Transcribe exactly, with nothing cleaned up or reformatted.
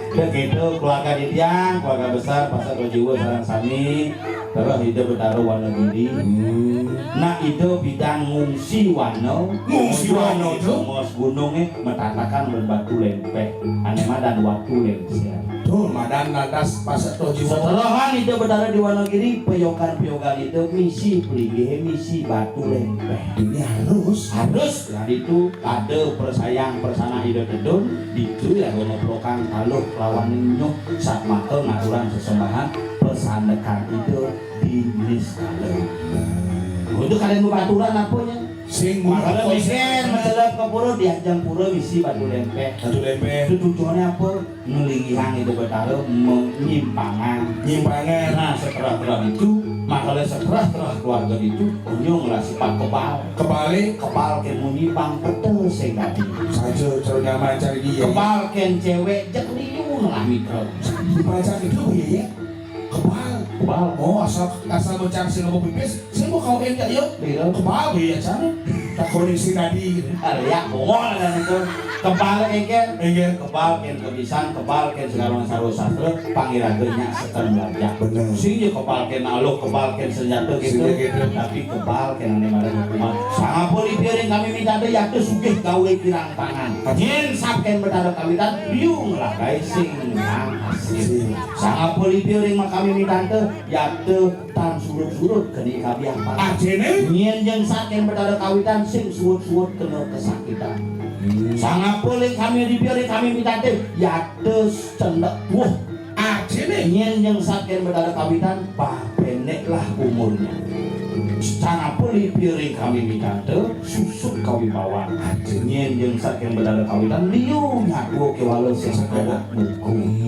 Begitu keluarga titiang, keluarga besar Pasek Tojiwa sareng sami, terus Ida Betara Wanagiri. Hmm. Nah, Ida bidang ngungsi wana. Ngungsi wana, Cuk? Mas gunungnya matatakan batu lempeh. Ané madan watu lengser. Tuh, madan lantas Pasek Tojiwa. Setelah Ida Betara di Wanagiri, peyogan-peyogan Ida misi pelinggih, misi batu lempeh. Ini harus. Harus. Nah, itu ada persayang persana Ida tedun, ditu ya ngeplokan taluh kelawan nyuh, satmaka ngaturang sesembahan, pesandekan Ida di niskala. Untuk kalian bebaturan apanya? Sing kalau mikir mencelep ke pura, diajang pura misi batu lempeh. Batu lempeh. Itu tujuannya apa? Ngelinggihang Ida Betara, menyimpangan. Nyimpangan. Nah, setelah-telah itu, makanya setelah-telah keluarga itu, onyong lah sifat kebal. Kebale? Kebal kén munyi bang petel sing dadi. Saja cara nyaman cari dia. Kebal kén cewek jek liu ngelah mitra. Dibaca gitu ya, ya? Kebal. Kebal. Oh, asal, asal bocah sing ngomong pipis, sing mau kau enggak, yuk? Iya. Kebal ya, cara. Tak koneksi tadi. Ada ya, bongol kan itu. Kebal engkel. Engkel. Kebal kén kebisan, kebal kén segala sarwa sastra, pangiraga nyak seken belajar. Bener. Sing ya kebal kén aluh, kebal kén senjata gitu. Senjata gitu. Tapi kebal kén ané marang hukuman. Sangapa lipi ring kami mitanta, yata sugih gawe kirang pangan. Nyén sat kén Betara kawitan, liu ngelah gaé sing nang hasil. Sing. Sangapa lipi ring kami mitanta, yata tan surut-surut keni kabiapan. Ajéné? Nyén jeng sat kén Betara kawitan, sing suut-suut kena kesakitan. Hmm. Sangapa ling kami lipi ring kami mitanta, yata cendek tuh. Ajéné? Nyén jeng sat kén Betara kawitan, babénék lah umurnya. Sangapa lipi ring kami mitanta, susut kawibawan. Ajéné? Nyén jeng sat kén Betara kawitan, liu nyatua kéwala sing anak muku.